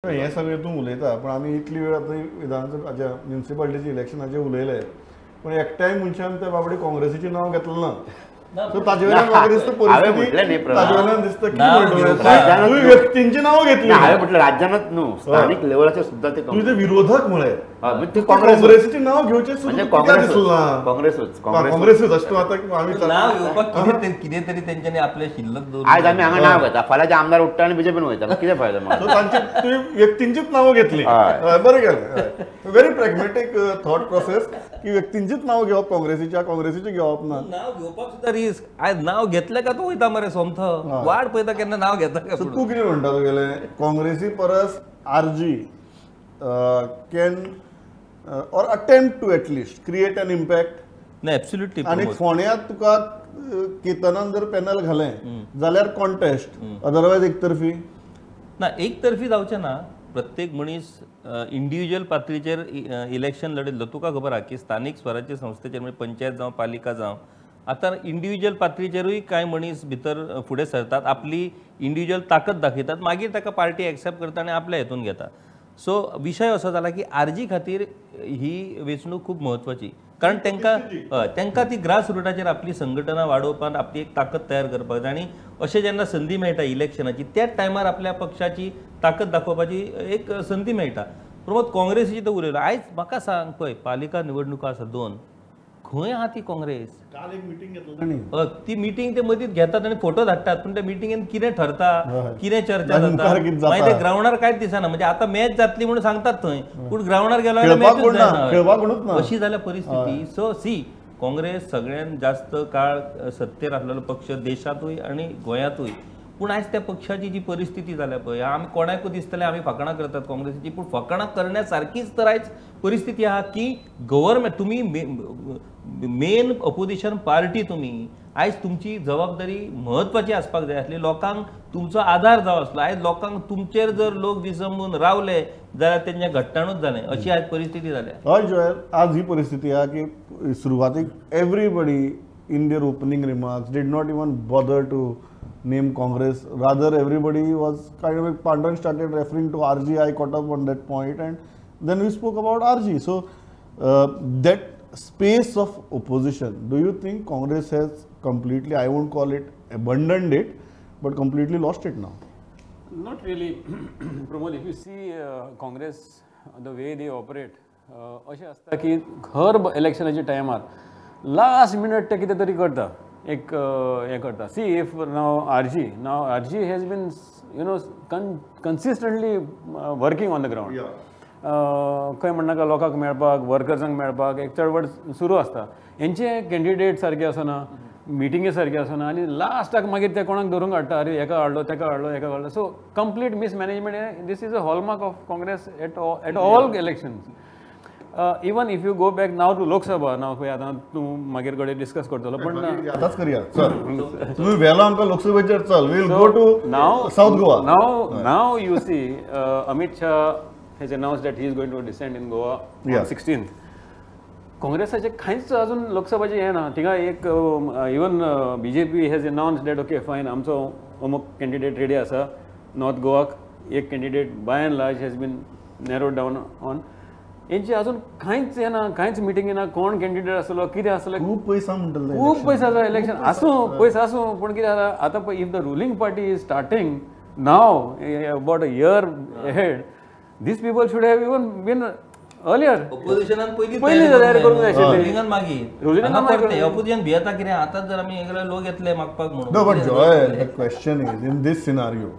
हें सगळें तूं उलयता, पण आमी इतली वेळ आतां विधानसभा म्युनिसिपालिटीचे इलेक्शनाचेर उलयले, पण एकट्याय मनशान त्या बाबडी काँग्रेसीचें नांव घेतलें ना. सो ताजे वयल्यान म्हाका दिसता परिस्थिती, ताजे वयल्यान दिसता की व्यक्तींची नांव घेतली. हांवें म्हटलें राज्यानच न्हू, स्थानीक लेवलाचेर सुद्दां ते तुवें विरोधक म्हळें, काँग्रेसीचें नांव घेवचें म्हणजे काँग्रेसूच काँग्रेसूच अशें आतां आमी नांव घेवपाक कितें तरी तेंच्यांनी आपलें शिल्लक दवरून. आयज आमी हांगा नांव घेता, फाल्यां आमदार उठ्ठा आनी बीजेपीन वयता, कितें फायदो? सो तांचे तुवें व्यक्तींचीच नांवां घेतली, बरें केलें. व्हेरी प्रॅग्मॅटीक थॉट प्रोसेस की व्यक्तींचीच नांव घेवप, काँग्रेसीच्या काँग्रेसीचें घेवप ना. नांव घेवपाक सुद्दां रिस्क. आयज नांव घेतलें काय तूं वयता मरे सोमतो, वाट पळयता केन्ना नांव घेता काय. तूं कितें म्हणटा तुगेलें काँग्रेसी परस RG can or attempt to at least create an impact? ना, एब्सोल्युटली. आनी फोंड्यांत तुका केतनान जर पॅनल घालें जाल्यार कॉन्टेस्ट, अदरवायज एकतर्फी ना. एकतर्फी जावचें ना. प्रत्येक मनीस इंडिविज्युअल पातळीचेर इलेक्शन लढयतलो. तुका खबर आहा की स्थानीक स्वराज्य संस्थेचेर म्हणजे पंचायत जावं पालिका जावं, आतां इंडिविज्युअल पातळीचेरूय कांय मनीस भितर फुडें सरतात, आपली इंडिविज्युअल ताकद दाखयतात, मागीर ताका पार्टी एक्सेप्ट करता आनी आपल्या हेतून घेता. सो विशय असो जाला की आरजी खातीर ही वेंचणूक खूब म्हत्वाची, कारण तांकां तांकां ती ग्रास रुटाचेर आपली संघटना वाडोवपाक आपली एक ताकद तयार करपाक जाय. आनी अशें जेन्ना संदी मेळटा इलेक्शनाची, त्याच टायमार आपल्या पक्षाची ताकद दाखोवपाची एक संदी मेळटा. प्रमोद, काँग्रेसीची तर उलयलो. आयज म्हाका सांग, पळय पालिका निवडणुको आसा दोन, खंय आहा ती काँग्रेस? काल एक मिटींग घेतली, ती मिटींग ते मदींच घेतात आनी फोटो धाडटात, पूण त्या मिटिंगेन कितें ठरता, कितें चर्चा जाता मागीर ते ग्रावंडार कांयच दिसना. म्हणजे आतां मॅच जातली म्हणून सांगतात थंय, पूण ग्रावंडार गेलो मॅच जायना, अशी जाल्या परिस्थिती. सो सी, काँग्रेस सगळ्यात जास्त काळ सत्तेर आसलेलो पक्ष देशांतूय आनी गोंयांतूय, पूण आयज त्या पक्षाची जी परिस्थिती जाल्या पळय, आमी कोणाकूय दिसतलें आमी फकाणां करतात काँग्रेसीची, पूण फकाणां करण्या सारकीच तर आयज परिस्थिती आहा की गव्हर्मेंट, तुमी मेन अपोजिशन पार्टी, तुमी आयज तुमची जबाबदारी म्हत्वाची आसपाक जाय आसली, लोकांक तुमचो आदार जावो आसलो. आयज लोकांक तुमचेर जर लोक विसंबून रावले जाल्यार तेंचें घट्टाणूच जालें, अशी आयज परिस्थिती जाल्या. हय जोएल, आज ही परिस्थिती आहा की सुरवातीक everybody in their opening remarks did not even bother to name Congress. Rather, everybody was kind of, Pandurang started referring to RG. I caught up on that point, and then we spoke about RG. So that space of opposition, do you think Congress has completely, I won't call it abandoned it, but completely lost it now? Not really, Pramod. If you see Congress, the way they operate, अशें आसता की हर इलेक्शनाच्या टायमार last minute ते कितें तरी करता, एक हें करता. See, if now RG, now RG has been you know consistently working on the ground. खंय म्हणनाका लोकांक मेळपाक, वर्कर्सांक मेळपाक एक चळवळ सुरू आसता. हेंचे कॅन्डिडेट सारके आसना, मिटिंगे सारके आसना, आनी लास्टाक मागीर ते कोणाक धरूंक हाडटा, अरे हेका हाडलो, तेका हाडलो, हेका हाडलो. So complete mismanagement, this is a hallmark of Congress at all elections. Even if you go back now to Lok Sabha, now पळय आतां तूं मागीर कडेन डिस्कस करतलो, पण आतांच करया. चल, तुमी व्हेलो आमकां लोकसभेचेर, चल we will go to South Goa now. Now you see Amit Shah has announced that he is going to descend in Goa on 16th. काँग्रेसाचे कांयच अजून लोकसभाचे हें ना. थिंगा एक even BJP has announced that okay fine, आमचो अमुक candidate ready आसा north गोवाक, एक candidate by and large has been narrowed down on. हेंची अजून कांयच हें ना, कांयच मिटींग ना, कोण कॅन्डिडेट आसलो, कितें आसलें. खूब पयस म्हणटले, खूब पयस आसा इलेक्शन आसूं, पयस आसूं, पूण कितें जाता आतां पळय, if the ruling party is starting now about a year ahead, these people should have even been earlier. ऑपोजिशनान पयलीं तयारी करूंक जाय आशिल्ली, रुलिंगान मागीर. रुलिंगान ऑपोजिशन भियेता कितें आतां जर आमी लोक येतले मागपाक म्हणून. No, but Joel, the question is, in this scenario,